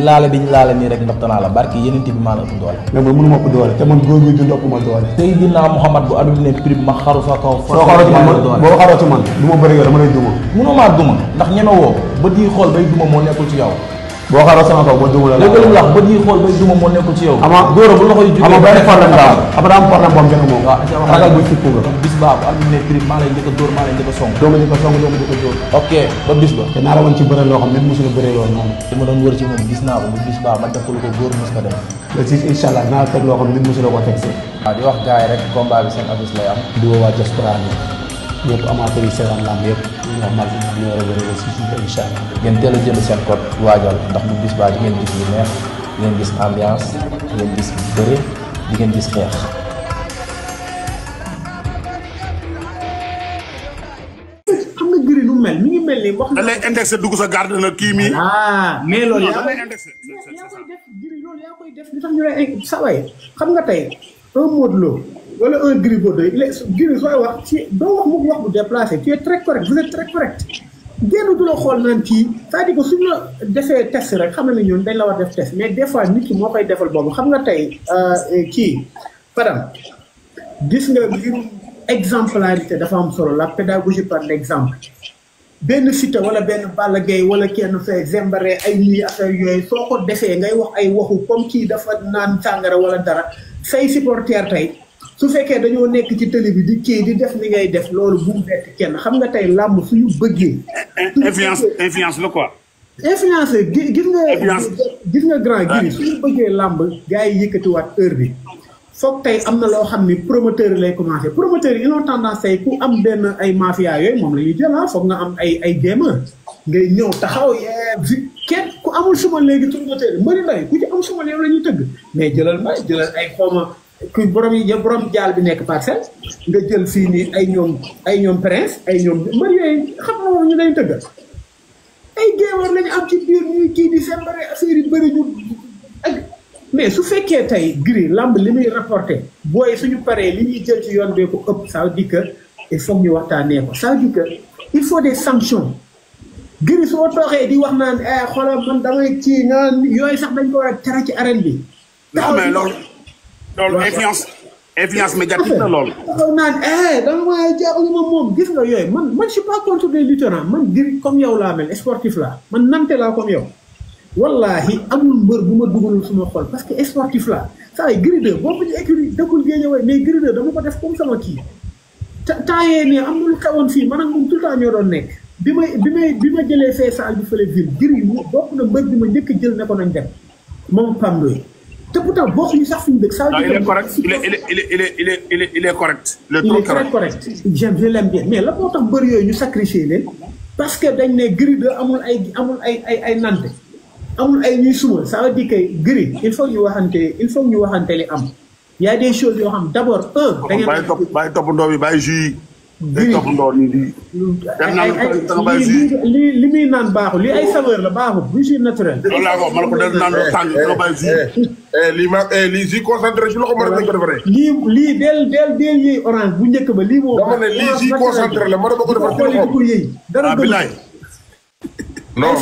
laale bi ñu laale nii rek ndoptanaa la barki yeneen bi maa la ëpp doole. mais man mënu ma ëpp doole te man góor gi du ëpp ma doole. Seydina Muhammad bu addu ne prix ma xaru sa kaw. soo xaroo ci man boo xaroo ci man du ma bëri yow dama lay duma. mënoo maa duma ndax ñeme woo bët yi xool bay duma moo nekkul ci yow. boo xaroo sama kaw ba duma la. léegi lu mu wax bët yi xool bay duma moo nekkul ci yow. ama góor bu loxo yi jugee ama benn problème daal après am problème boobu njëkk moom. waaw ragal bu fikku nga. bis baa bu addu ne prix maa lay njëkk a dóor maa lay njëkk a song. doo ma njëkk a song doo ma njëkk a dóor. ok ba bis ba. te naa la woon ci bëre loo xam ne mosul bëre yoon noonu. li ma doon wër ci moom gis naa ko bu bis baa ma def ko lu ko góor mos ko def. le 6 incha allah naa la teg loo xam ne mosul ko teg si. waaw di wax gars yi rek combat bi seen affiche lay am. di woo waa diaspora bi ñëpp amateur yi seetaan lamb yëpp ñu wax mal ñu war a bëri le 6 incha allah. ngeen teel a jënd seen code waajal ndax bu bis baa di ngeen gis lu neex di ngeen gis ambiance di ngeen gis bëre di ngeen gis xeex. xam nga gëri nu mel mi ngi mel ni wax da lay indexé dugg sa garde na kii mi. mais loolu yaa lay indexé. koy def gëri loolu yaa koy def li tax ñu lay saway xam nga tey un Modou Lo wala un Gris Bordeaux gëri sooy wax ci doo wax mu wax bu déplacé tu es très correct vous êtes très correct génn du la xool naan kii c'est-à-dire que suñu la defee test rek xam na ne ñun dañ la war def test mais des fois nit ki moo koy defal boobu xam nga tey kii Fadam gis nga mbirum exemplarité dafa am solo la pédagogie par l'exemple benn Siteu wala benn Balla Gaye wala kenn fee Zembare ay nii affaire yooyu soo ko defee ngay wax ay waxu comme kii dafa naan sàngara wala dara say supporter tey su fekkee dañoo nekk ci télé bi di kii di def ni ngay def loolu bu mu bett kenn xam nga tey làmb suñu bëggee. influence la quoi. influence gis nga grand giri suñu bëggee làmb gars yi yëkkatiwaat heure bi foog tey am na loo xam ni promoteur yi lay commencé promoteur yi ils ont tendance tey ku am benn ay mafia yooyu moom la ñuy jël foog nga am ay gamer ngay ñëw taxaw kenn ku amul suma léegi promoteur yi mbëri nday ku ci am suma yow la ñuy tëgg mais jëlal ay xawma ku borom jaal bi nekk parcelle nga jël fii nii ay ñoom prince ay ñoom mbëri yooyu xam nga moom ñu lay tëgg ay gamer lañu am ci biir ñuy kii di seen bëri affaire yi bëri ñu ak mais su fekkee tey Gris lamb li muy rapporté booy suñu paree li ñuy jël ci yoon bee ko ëpp ça veut dire que il faut ñu waxtaanee ko ça veut dire que il faut des sanctions Gris soo tooxee di wax naan xoolal man damay ci nga yooyu sax dañ ko war a tere ci arène bi. non mais loolu influence médiatique la loolu. taxaw naan dama may jaaxle ma moom gis nga yooyu man je suis pas contre les lutteurs man Gris comme yow laa mel sportif laa man nante laa comme yow. wallahi amul mbër bu ma dugalul suma xol parce que sportif la saa yi Gris 2 boo ko ñu écrit dëkkul Guédiawaye mais Gris 2 dama ko def comme sama kii temps yee nii am na lu xewoon fii man ak moom tout le temps ñoo doon nekk bi ma jëlee fee saal bi fële ville Gris bokk na mbër bi ma njëkk jël ne ko nañ dem moom Pam Ndoye te pourtant bokkuñu sax fi ñu dëkk. il est correct il est correct. il est très correct je l'aime bien mais la moo tax mbër yooyu ñu sacrifier leen parce que dañ ne Gris 2 amul ay nante amul ay ñuy suma ça veut dire que Gris il faut ñu waxante li am y a des choses yoo xam d'abord da ngeen bàyyi toppandoo bi bàyyi jus yi. day toppandoo nii di. li muy naan baaxul li ay saveur la baaxul bu jus naturel. loolu laa ko man ko del naan tàng nga bàyyi jus. lii jus concentré ci loxo ma rek lañ ko defaree. lii del yëy orange bu njëkk ba lii moo. dama ne lii jus concentré la ma dama ko defar ci loxo. dara bilaay. non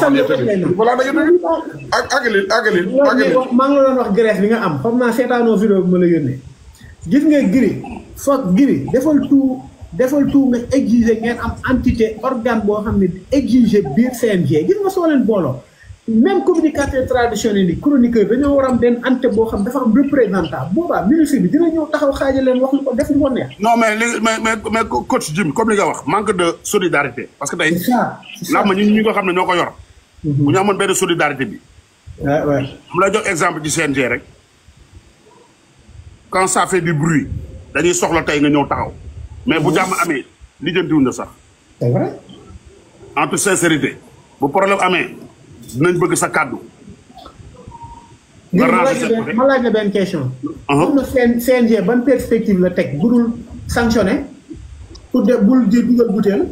voilà da ngeen ak àggalil maa ngi la doon wax graisse bi nga am xam naa seetaanoo vidéo bi ma la yónnee gis nga Gris foog Gris defal tout nga exiger ngeen am entité organe boo xam ne exiger biir CNG gis nga soo leen booloo même communicateur traditionnel yi chroniqueur dañoo war am benn entité boo xam dafa am représentant boobaa ministre bi dina ñëw taxaw xaaja leen wax lu ko def lu ko neex. non mais coach Jim comme li nga wax manque de solidarité. parce que tey làmb ñi ko xam ne ñoo ko yor. bu ñu amoon benn solidarité bi. waaw mu lay jox exemple ci CNG rek quand ça fait du bruit dañuy soxla tey nga ñëw taxaw mais bu jàmm amee lijjantiwuñ la sax. c'est vrai. en toute sincérité bu problème amee dinañ bëgg sa kàddu. ma laaj la benn question. am na CNG ban perspective la teg budul sanctionné pour de bul di dugal butéel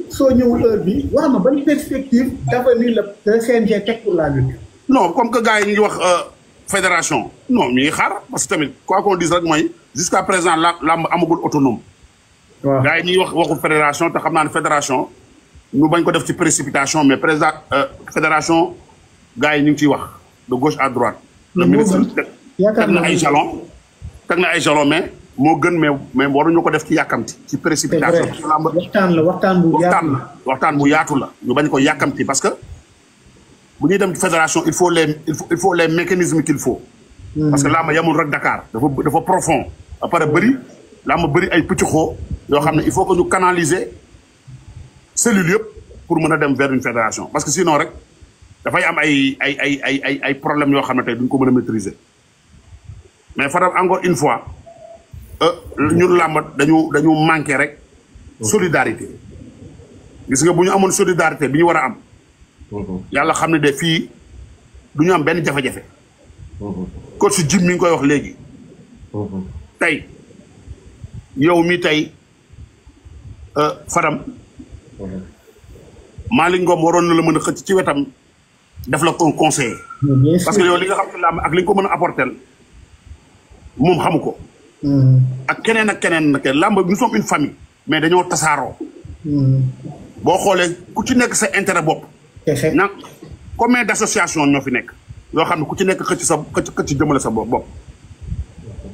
soo ñëwul heure bi wax ma ban perspective d'avenir la CNG teg pour la lutte. non comme que gars yi ñu ngi wax fédération non ñu ngi xaar parce que tamit quoi qu'on dise rek mooy jusqu'à présent làmb amagul autonome. waaw gars yi ñuy wax waxu fédération te xam naa ne fédération ñu bañ ko def ci précipitation mais président fédération gars yi ñu ngi ciy wax de gauche à droite. le ministre teg na ay jalon mais moo gën mais waruñu ko def ci yàkkamti ci précipitation. waxtaan bu yaatu la ñu bañ ko yàkkamti parce que bu ñuy dem fédération il faut les mécanismes qu'il faut. parce que làmb yamul rek Dakar dafa profond. ba pare làmb bëri ay pëcc xoo yoo xam ne il faut que ñu canaliser cellules yëpp pour mën a dem vers une fédération parce que sinon rek dafay am ay problèmes yoo xam ne tey duñ ko mën a maîtriser mais Fadam encore une fois ñun làmb dañu manqué rek solidarité gis nga bu ñu amoon solidarité bi ñu war a am yàlla xam ne de fii du ñu am benn jafe-jafe coach si Jim mi ngi koy wax léegi tey yow mi tey Fadam Malick Ngom waroon na la mën a xëcc ci wetam def la un conseiller parce que yow li nga xam ci làmb ak li nga ko mën a apporter moom xamu ko ak keneen nag làmb nous sommes une famille mais dañoo tasaaroo boo xoolee ku ci nekk sa intérêt bopp nag combien d'association ñoo fi nekk yoo xam ne ku ci nekk xëcc jëmale sa bopp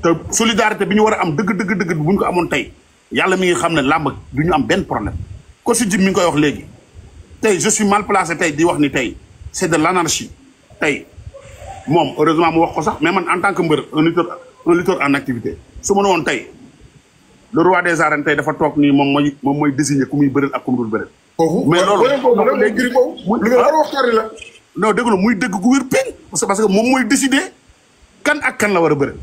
te solidarité bi ñu war a am dëgg bu ñu ko amoon tey yàlla mi ngi xam ne làmb du ñu am benn problème ko si jim mi ngi koy wax léegi tey je suis mal placé tey di wax ni tey c'est de l'anarchie tey moom heureusement mu wax ko sax mais man en tant que mbër un lutteur en activité su ma ne woon tey le roi des arènes tey dafa toog nii moom mooy désigner ku muy bëreel ak ku mu dul bëreel mais loolu li nga war a waxtaani la non dégg nga muy dëgg gu wér péng parce que moom mooy décider kan ak kan la war a bëreel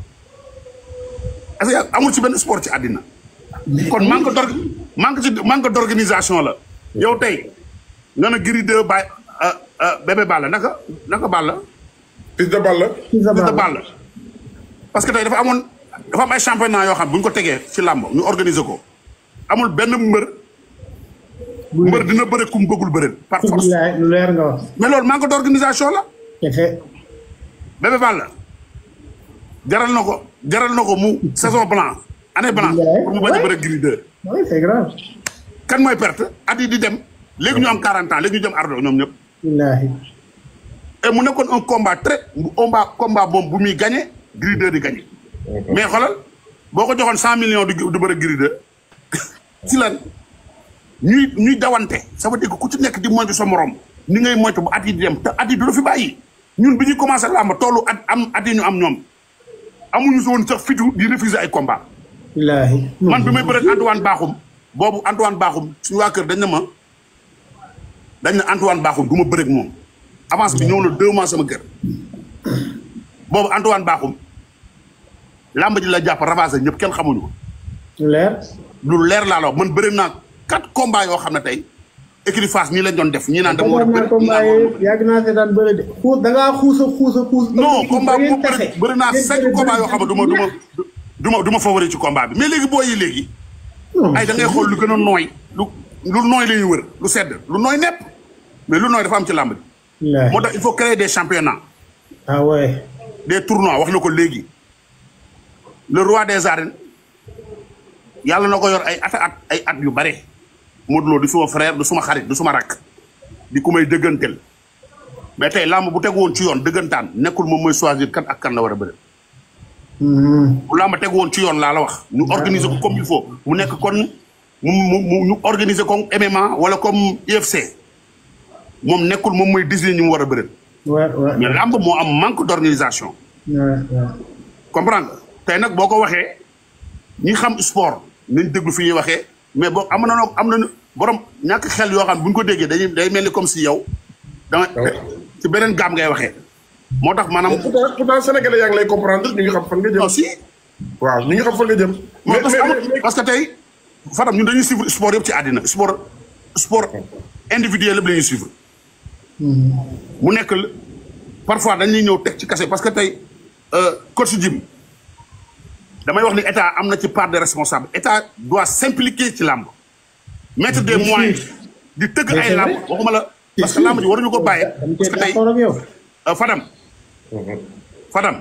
est-ce que amul ci benn sport ci àddina kon manque d'organisation la yow tey nga na Gris 2 bébé Balla naka Balla fils de Balla parce que tey dafa am ay championnat yoo xam bu ñu ko tegee ci làmb ñu organiser ko amul benn mbër dina bëre kum bëggul bëre par force lu leer nga wax mais loolu manque d'organisation la bébé Balla jaral na ko mu saison blanc année blanc pour mu bañ a bëre Gris 2 c'est grave kan mooy perte at yi di dem léegi ñu am 40 ans léegi ñu dem ardo ñoom ñëpp et mu nekkoon un combat combat boobu bu muy gagné Gris 2 di gagné mais xoolal boo ko joxoon 100 millions du bëre Gris 2 ci lan ñuy dawante ça veut dire que ku ci nekk di moytu sa morom ni ngay moytu bu at yi di dem te at yi du la fi bàyyi ñun bi ñuy commencé làmb tollu at yi ñu am ñoom amuñu si woon sax fitu di refuser ay combat man bi may bëre Antoine Bakhoum boobu Antoine Bakhoum suñu waa kër dañ ne Antoine Bakhoum du ma bëre ak moom avance bi ñëw na 2 mois sama kër boobu Antoine Bakhoum làmb ji la jàpp ravagé ñëpp kenn xamuñu ko lu leer laa la wax man bëri naa 4 combats yoo xam ne tey écurie Fass nii lañ doon def ñii naan dama war a bëri combat yi yàgg naa seetaan bëri de da ngaa xuus non combat bu ma bëri naa 5 combats yoo xam ne du ma favori ci combat bi mais léegi boo yi léegi ay da ngay xool lu gën a nooy lu nooy la ñuy wër lu sedd lu nooy nepp mais lu nooy dafa am ci làmb ji moo tax il faut créer des championnats des tournois wax na ko léegi le roi des arènes yàlla na ko yor ay at yu bare Modou Lo du suma frère du suma xarit du suma rakk di ku may dëgganteel mais tey làmb bu tegu woon ci yoon dëggantaan nekkul moom mooy choisir kan ak kan la war a bëri bu làmb tegu woon ci yoon laa la wax ñu organiser ko comme il faut mu nekk kon ñu organiser comme MMA wala comme UFC moom nekkul moom mooy désigner ñu mu war a bëri mais làmb moo am manque d'organisation comprendre nga tey nag boo ko waxee ñi xam sport nañ déglu fi ñuy waxee mais boo am na borom ñàkk xel yoo xam ne bu ñu ko déggee day mel ni comme si yow danga ci beneen gaam ngay waxee moo tax maanaam pourtant sénégalais yaa ngi lay comprendre ñu ngi xam fan nga jëm aussi waaw ñu ngi xam fan nga jëm parce que tey Fadam ñun dañuy suivre sport yëpp ci àddina sport individuel yëpp la ñuy suivre mu nekk parfois dañuy ñëw teg ci kase parce que tey coach Jim damay wax ni état am na ci part de responsable état doit s'impliquer ci làmb mettre des moyens di tëgg ay làmb waxuma la parce que làmb ji waruñu ko bàyyi parce que tey Fadam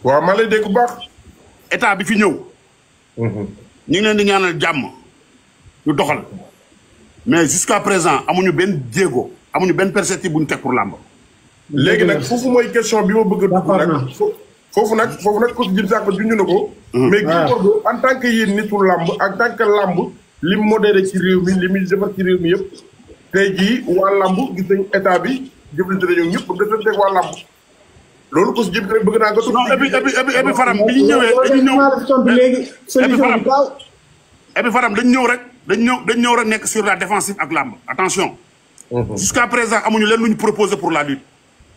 waaw maa lay dégg bu baax état bi fi ñëw ñu ngi leen di ñaanal jàmm ñu doxal mais jusqu'à présent amuñu benn jéego amuñu benn perspective bu ñu teg pour làmb léegi nag foofu mooy question bi ma bëgg a dugg nag. foofu nag ko jëm sax junj na ko. mais Gris Bordeaux en tant que yéen nitu làmb en tant que làmb li mu modéré ci réew mi li muy defar ci réew mi yëpp. tey jii waa làmb gis nañu état bi jëflante nañu ñëpp ba mu defee waa làmb. loolu ko si jëm rek bëgg naa nga. non et puis Faram bi ñu ñëwee dañu ñëw Faram dañu ñëw rek dañ ñëw rek nekk sur la défensive ak làmb attention. jusqu'à présent amuñu leen lu ñu proposé pour la lutte.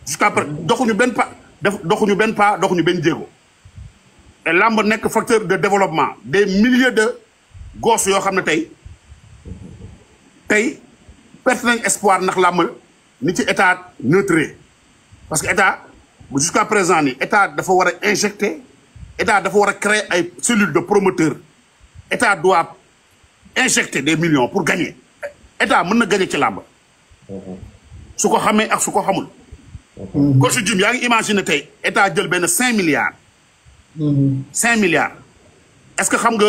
jusqu'à présent doxuñu benn pas doxuñu benn jéego. et làmb nekk facteur de développement des milliers de gosses yoo xam ne tey perte nañ espoir ndax làmb ni ci état neutré parce que état jusqu'à présent ni état dafa war a injecter état dafa war a créer ay cellules de promoteurs état doit injecter des millions pour gagner état mën na gagner ci làmb su ko xamee ak su ko xamul. ko su jum yaa ngi imaginer tey état jël benn 5 milliards. 5 milliards est-ce que xam nga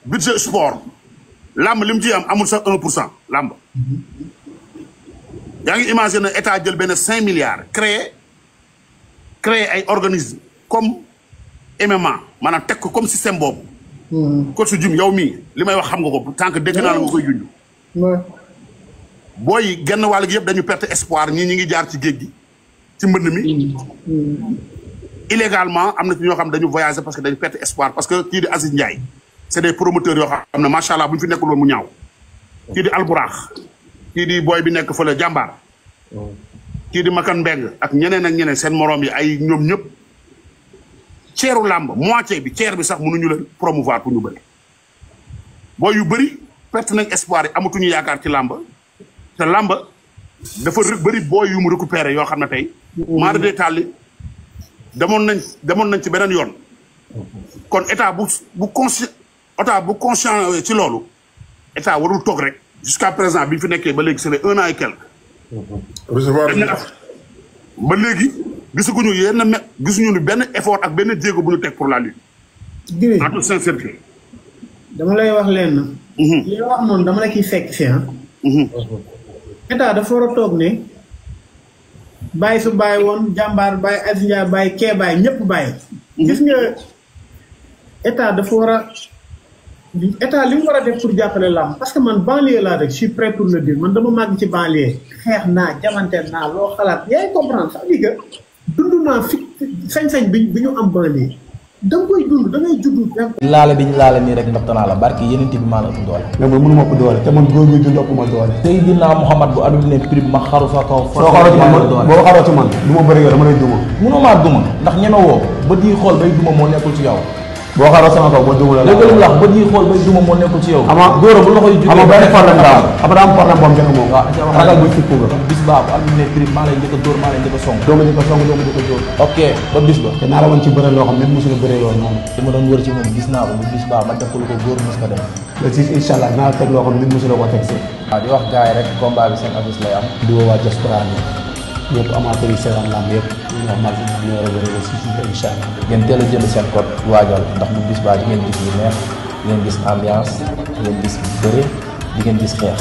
budget sport làmb li mu ci am amul sax 1% làmb. yaa ngi imaginer état jël benn 5 milliards créer ay organismes comme MMA maanaam teg ko comme système boobu. ko su jum yow mii li may wax xam nga ko tant que dégg naa la nga koy junj. booy genn wàll gi yëpp dañu perte espoir ñii ñi ngi jaar ci géej gi ci mbënd mi. illégalement am na ci ñoo xam dañu voyager parce que dañu perte espoir parce que kii di Aziz Ndiaye c'est des promoteurs yoo xam ne macha allah bu ñu fi nekkul woon mu ñaaw. kii di Alburax kii di booy bi nekk fële jàmbaar. kii di Makan Mbeng ak ñeneen seen moroom yi ay ñoom ñëpp. ceeru làmb moitié bi ceer bi sax mënuñu leen promouvoir pour ñu bëri. booy yu bëri perte nañ espoir yi amatuñu yaakaar ci làmb. te làmb dafa bëri booy yu mu récupéré yoo xam ne tey. maara dee tàlli demoon nañ ci beneen yoon. kon état bu conscient ci loolu état warul toog rek jusqu'à présent bi ñu fi nekkee ba léegi c'est 1 an et quelque. recevoir ba léegi gisuñu ni benn effort ak benn jéego bu ñu teg pour la lutte. Gris en toute sincérité. dama lay wax leen. li nga wax noonu dama la ciy fekk si état dafa war a toog ne bàyyi su bàyyi woon jàmbaar bàyyi Aziz Ndiaye bàyyi kee bàyyi ñëpp bàyyi. gis nga état dafa war a état li mu war a def pour jàppale làmb parce que man banlieue laa rek je suis prêt pour le dire man dama màgg ci banlieue xeex naa jamante naa loo xalaat yaay comprendre ça veut dire que dund naa fi sañ-sañ bi ñu am banlieue da nga koy dund da ngay judd. laale bi ñu laale nii rek ndoptanaa la barki yeneen bi maa la ëpp doole. mais man mënuma ëpp doole te man góor gi dund ëpp ma doole. Seydina Muhammad bu adul ne prix ma xaru sa kaw. soo xaroo ci man boo xaroo ci man du ma bëri yow dama lay duma. mënoo maa duma ndax ñeme woo ba di xool bay duma moo nekkul ci yow. boo xaroo sama kaw boo duma la. léegi lu wax ba di xool bay duma moo nekkul ci yow. ama góor bu loxoy jugee ama benn problème daa am après am problème boobu jënd moom. waaw ragal buy fippu nga. bis baabu adul ne prix maa lay njëkk a dóor maa lay njëkk a song. doo ma njëkk a song doo ma njëkk a dóor. ok ba bis ba. te naa la woon ci bëre loo xam ne mosul a bëre loolu noonu. li ma doon wër ci moom gis naa ko bu bis baabu ma def ko lu ko góor mos ko def. le 6 incha allah naa la teg loo xam ne nit mosul a ko teg si. waaw di wax gars yi rek combat bi seen affiche lay am. di woo waa diaspora bi yëpp amateur yi seetaan lamb yëpp ñu wax mal ñu war a bëre le 6 incha allah. ngeen teel a jënd seen code waajal ndax bu bis baa di ngeen gis lu neex di ngeen gis ambiance di ngeen gis bëre di ngeen gis xeex.